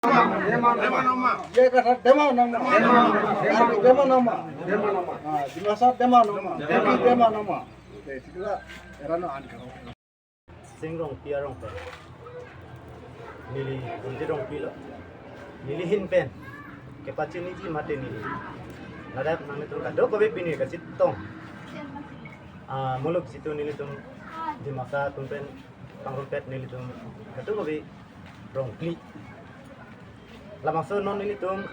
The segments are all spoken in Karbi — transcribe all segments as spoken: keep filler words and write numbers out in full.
Dema nama. Ye kata dema nama. Dema nama. Karbi dema nama. Dema nama. Ah, Dimasa dema nama. Dema nama. Dema nama. Oke, sikila era no an karo. Sing Rongpi arong pen. Neli Gunjit Rongpi lo. Neli ahin pen kepachiniji mate neli ladak nanglitum kadokave pini kachetong. Ah, muluk jitu nelitum Dimasa atum pen pangrumpet nelitum kadokave rong phli. Labangso non nelitum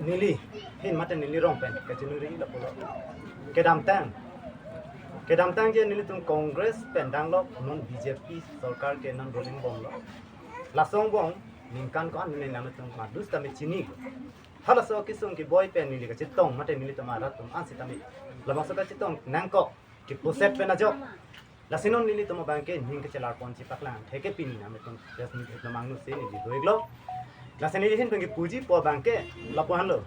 neli ahin mate neli rong pen kachiningri lapulo. Kedamtang. Kedamtang je nelitum Congress pen danglo, non B J P sorkar ke non ruling bomlo. Lason angbong ningkan ko-an neli nanglitum madus tame chini. Halaso kesung keboi pen neli kachetong mate nelitum arat atum an sitame labangso kachetong nangkok kepuset pen ajok. Lasi non nelitum abang ke ning kachelar ponji paklang theke pini nanglitum press meet hetlo mangnu si neli do-iklo. Lasi neli ahin pen kepuji pu abang ke lapu-anlo.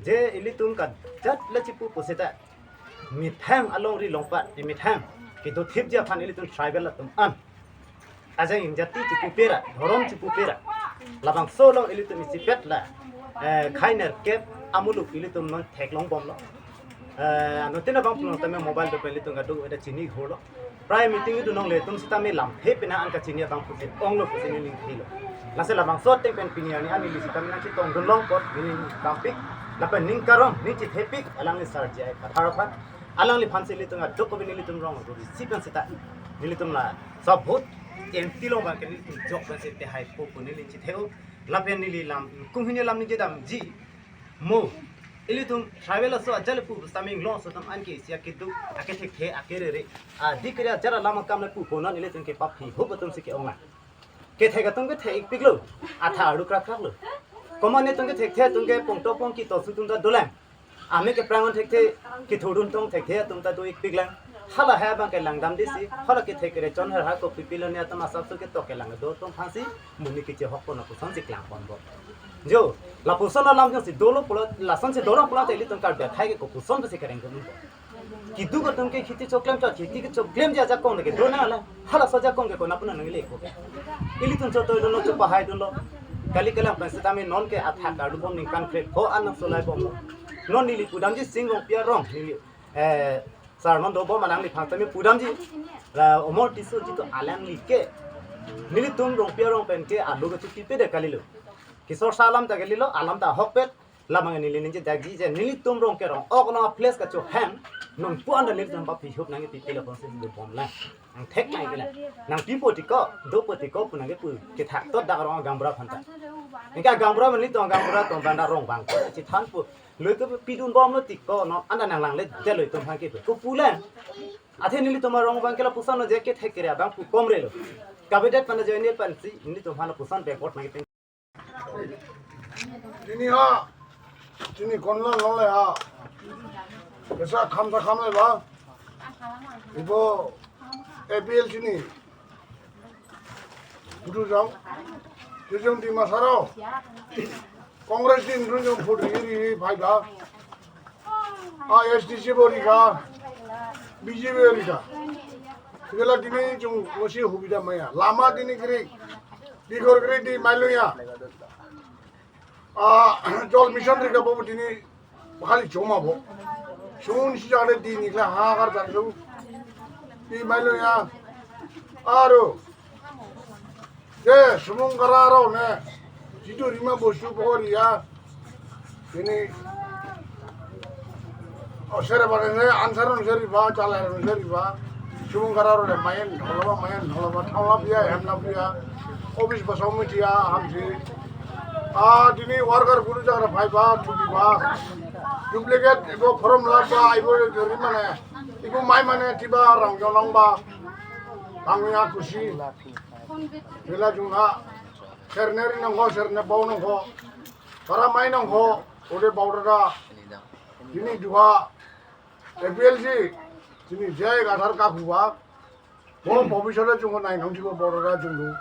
Je ilitum kajat le chipu puseta methang alongri longpat, eh, methang kedothipji aphan ilitum tribal atum an ajang ingjati chipu pera, dhorom chipu pera. Labangso along ilitum isipet la, eh, khei nerkep amuluk ilitum non theklong bomlo. Eh, anuttin abang pulo tame mobile dopen ilitum kadokave ta chini holo. Prai meeting idu nongle atum sitame lamthe pena an kachini abang pusi onglo pusi neli ningthilo. Lasi labangso ateng pen pini arni an neli sitame nangchetongdun long apot neli ningkampik. Lapen ning karong, ning chethepik, alangli Sar J I Kathar aphan. Alangliphan si ilitum kadokave nelitum rong ru risi pen seta nelitum la sab vote M P along abang ke nelitum jok pen si tehai po pu neli chethe-o. Lapen neli lam kung hini lam ningje damji. Mo, ilitum tribal aso ajat le pu sitame inglong aso atum an ke isi akeduk, akethekthe, akerere, adik kere ajat alam akam le pu ponan ilitum kepaphi hup atum si ke-ong la. Kethek atum kethek-ikpiklo, atha arlu krakraklo. Komat netum kethekthe atum ke pongto pongki tosu atum ta dolang. Amek keprangon thekthe, kethurdun tong thekthe atum ta do-ikpiklang. Hala hai abang ke langdamde si, hala kethek kere chon her ha kopi pilo ne atum asapso ketok kelang do atum aphan si, monit kechehok pon apuson si klang ponbom. Jo, lapuson alam jongsi dolo pulo, lasonsi dolo pulo te ilitum Karbi akhei ke kopuson pusi kereng dun. Keduk atum ke kheti choklem chot, kheti kechoklemji ajakong ke dona la. Halaso ajakong ke konat pu nang nangli ko. Ilitum chotoi dunlo, chopahai dunlo. Kali kalang pen sitame non ke athak arlu bom ningkan kre-pho an nangsolai bomlo. Non neli pudamji Sing Rongpi arong neli, eh, sar non dobom alangliphan tame pudamji. La Omor Tisso jitu alangli ke nelitum Rongpi arong pen ke arlu kachotipede kalilo. Kesor sa alam ta kalilo, alam ta ahokpet. Labang neli ningje dakji je nelitum rong kerong ok along a-place kachohang nonpu anda nelitum paphi hup nangkepi pilo ponsi dobomlang. Nangthek nangkela. Nangpipo tiko, dopo tiko pu nangkepu kethak tot dak rong gaonbura aphan ta. Anke gaonbura nelitum gaonbura atum banda rong abang ko chethanpo. Loi kepidun bomlo tiko non anda nanglangle detlo itum aphan kepu. Kopulang. Athe nelitum arong abang ke lapuson lo je kethek kere abang pu komrelo. Kavedet pen ajoine pensi nelitum aphan lapuson backward nangkepeng. Pini ha, pini konlan longle ha. Kesa kham ta kham le ba. Ibo A P L C ni. Budu jong. Tujong Dimasa arong. Congress din tujong putri iri pai ba. A S D C bo rika, B J P bo rika. Kevela dini jong mosi hubida maya. Lama dini kiri, digor kiri di mailuya. Ah, jol mission rika bo dini khali choma bo. Sun si jale dini kla ha kar jale di mailuya. Aro. Je, sumung kara arone, jitu rima bostu pokori ya. Ini, oh, sere bane ne, answer on sere ba, chala on sere ba. Sumung kara arone, main, holaba main, holaba thaula pia, hemla pia. Office ba somiti ya, hamsi. Ah, dini worker guru jaga phai ba, chuti ba. Duplicate, ibo form la ba, ibo jori mane. Ibo mai mane, tiba rang jonang ba. Rang ya kusi. Vela jungha, serne ri nangkho, serne bau nangkho, para mai nangkho, ode bau dada, dini duha, A P L C, dini J I Kathar kahuwa, bo bhobishyot jungho nai nangjibo bau dada jungdu,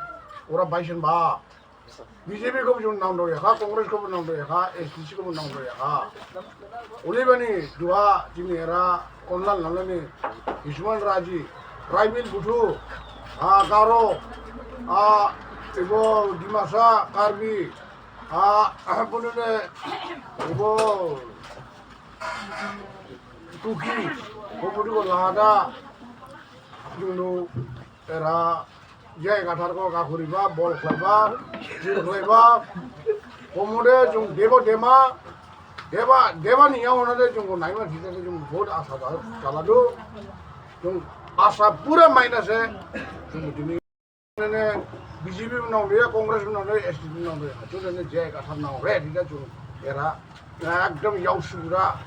ora baisen ba, B J P ko jung nangdo ya kha, Congress ko nangdo ya kha, S D C ko nangdo ya kha. Ulibani duha dini era konlan lalani Isman Raji, Raibil Buthu, ah, Garo, ah, ibo Dimasa, Karbi, Ah, ah, punone, ibo, Kuki, ibo punu ko lahada, jungno, era, J I Kathar ko kakhuri ba, bol khlai ba, jir khlai ba, komode jung debo dema, deba, deba ni yaun ade jung ko naima thita jung vote asa da, chala do, jung asa pura minus hai, jung dini. Ne B J P nang re, Congress nang re, S D P nang re. Chule ne J I Kathar nang re, dida jung era, eh, ekdom yausura,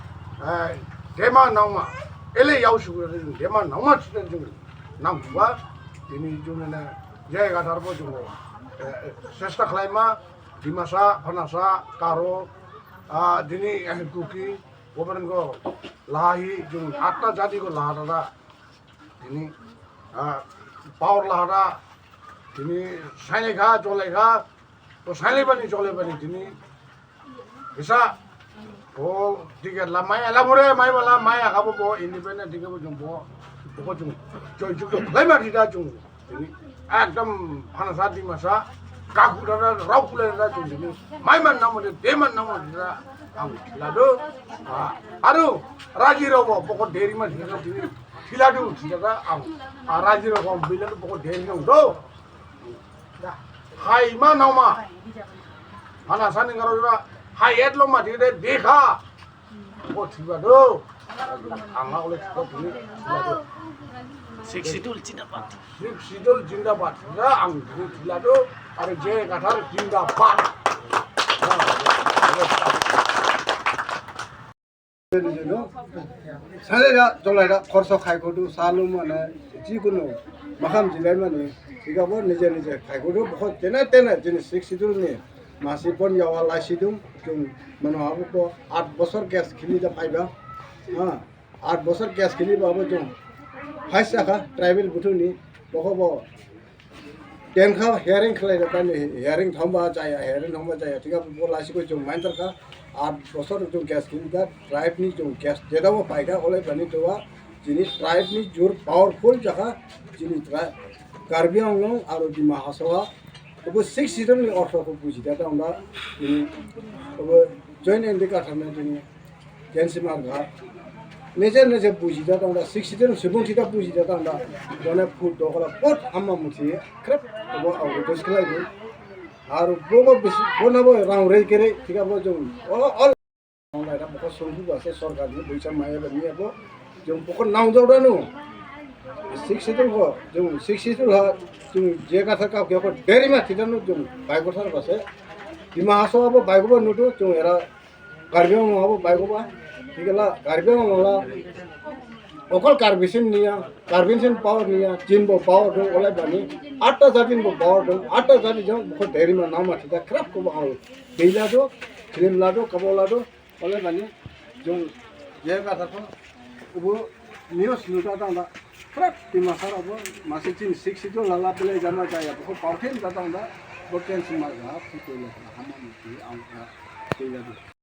eh, dema nangma, ele yausura, dema nangma, dida jung nang ba, dini jung ne J I Kathar bo jung, eh, eh, chesta khlai ma, Dimasa, Phanasa, Garo, ah, dini, eh, Kuki, Bobrang ko, lahi, jung, atta jati ko lahada, dini, ah, power lahada, dini, saini kha, chole kha, to saini bani, chole bani, dini, bisa, oh, ticket la mai, la mure, mai bala, mai akabo bo, independent ticket bo jung bo, bo jung, joi jung, joi, lai ma dida jung, dini, ekdom, Phanasa Dimasa, kaku dada, rau kule dada jung, dini, mai man namo de, de man namo dida, ang, lado, ah, aru, raji rau bo, bo ko deri ma dida, dini, Thiladu, thilada ang. Araji rokon bilang pokok deng dong do. Hai ma nangma. Hana sani ngaro jora. Hai et lo ma thide dekha. Oh, thiladu. Ang oleh thiladu. Sixth Schedule zindabad. Sixth Schedule zindabad. Ya, ang thiladu. Are J I Kathar zindabad. Sale ra, jolai ra, khorso khai kodu, salum mane, jikunu, makham jilai mane, jikabo nije nije khai kodu, bohot tena tena jinis Sixth Schedule ni, masi pon yawa laisi dum, jung mano abu ko, aat bosor case kheli da phaiba, ha, aat bosor case kheli ba bo jung, phai sakha, tribal buthu ni, boho bo, Ten kha hearing khlai da kan hearing thomba jaya, hearing thomba jaya. Thik abo laisi ko jung main tar kha, aat bosor jung case kheli da, tribe ni jung case jeda bo pai kha, olai bani towa, jini tribe ni jur powerful jakha, jini tribe, Karbi Anglong aro Dima Hasao, abo Sixth Schedule ni ortho ko buji da tang da, jini, abo joint N D Kathar na jini, Jen Simar ga. Neje neje buji da tang da, Sixth Schedule sibung sita buji da tang da. Jone phut do kala pot amma muthi krep bo au dos kala bu. Aru bo bo bis, bo na bo rang rei kere, thik abo jung. All, all. Tang da bo ko sungku ba se sorkar ni buisa maya ba ni abo. Jung bo ko nang jor da nu. Sixth Schedule ko, jung Sixth Schedule ha, jung J I Kathar ka ko deri ma thik da nu jung. Bai ko thar ba se. Dima Hasao abo bai ko ba nu tu, jung era Karbi Anglong abo bai ko ba, thik la, Karbi Anglong la, okol Karbi sin niya, Karbi sin power niya, jin bo power do, olai bani, atta jati bo power do, atta jati jong, ko deri ma nama thik da krap ko ba ang, beila do, film la do, kabo la do, olai bani, jung, J I Kathar ko, ubo, news nu ta tang da, krap, Dima Hasao abo, masi jin Sixth Schedule lala pele jama jaya, ko power film ta tang da, bo Jen Simar ga, thik ko le, hama ni, ang, beila do.